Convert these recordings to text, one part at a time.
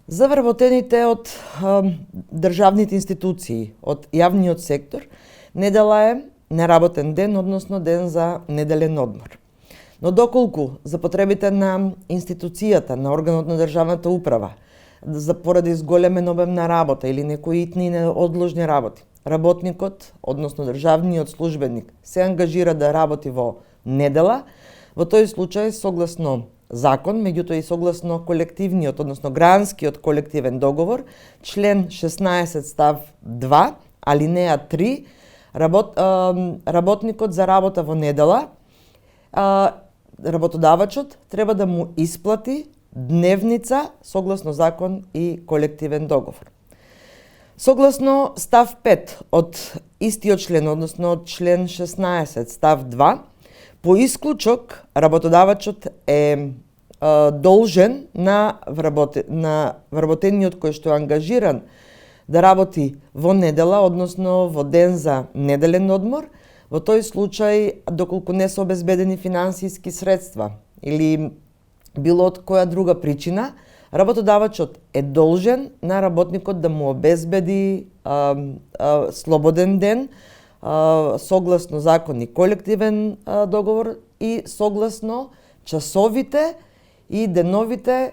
За вработените од државните институции, од јавниот сектор, недела е неработен ден, односно ден за неделен одмор. Но доколку за потребите на институцијата, на органот на државната управа, поради зголемен обем на работа или некои итни неодложни работи, работникот, односно државниот службеник, се ангажира да работи во недела, во тој случај, согласно закон, меѓутоа и согласно колективниот, односно гранскиот колективен договор, член 16 став 2, алинеја 3, работникот за работа во недела, работодавачот треба да му исплати дневница согласно закон и колективен договор. Согласно став 5 од истиот член, односно од член 16 став 2, по исклучок работодавачот е должен на вработениот кој што е ангажиран да работи во недела, односно во ден за неделен одмор, во тој случај, доколку не се обезбедени финансиски средства или било од која друга причина, работодавачот е должен на работникот да му обезбеди слободен ден, согласно закон и колективен договор и согласно часовите и деновите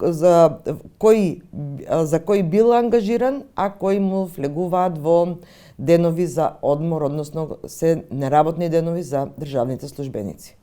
за кои бил ангажиран, а кои му влегуваат во денови за одмор, односно се неработни денови за државните службеници.